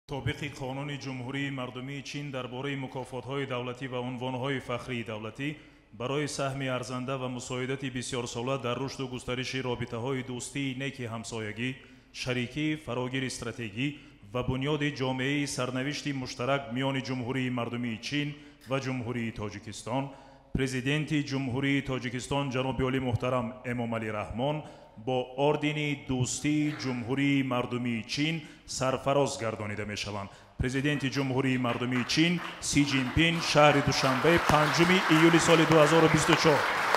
Мутобиқи қонуни Ҷумҳурии Мардумии Чин дар бораи мукофотҳои давлатӣ ва унвонҳои фахрии давлатӣ барои саҳми арзанда ва мусоидати бисёрсола дар рушду густариши робитаҳои дӯстии неки ҳамсоягӣ, шарикии фарогири стратегӣ ва бунёди ҷомеаи сарнавишти муштарак миёни Ҷумҳурии Мардумии Чин ва Ҷумҳурии Тоҷикистон, Президенти Ҷумҳурии Тоҷикистон ҷаноби олӣ муҳтарам Эмомалӣ Раҳмон бо ордени дӯстии Ҷумҳурии Мардумии Чин сарфароз гардонида мешаванд. Президенти Ҷумҳурии Мардумии Чин Си Ҷинпин, шаҳри Душанбе, 5 июли соли 2024.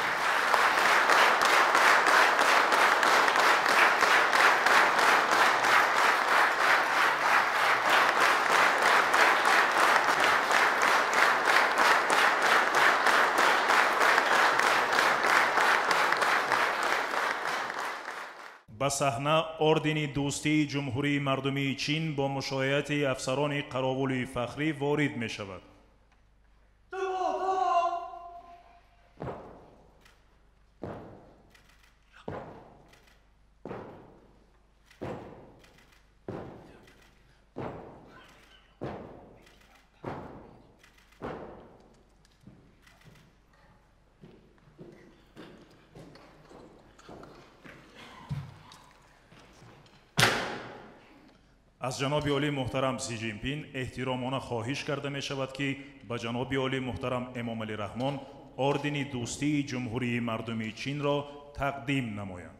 Ба саҳна ордени дӯстии Ҷумҳурии Мардумии Чин бо мушояати афсарони қаровули фахрӣ ворид мешавад. Аз ҷаноби олӣ муҳтарам Си Ҷинпин эҳтиромона хоҳиш карда мешавад, ки ба ҷаноби олӣ муҳтарам Эмомалӣ Раҳмон ордени дӯстии Ҷумҳурии Мардумии Чинро тақдим намоянд.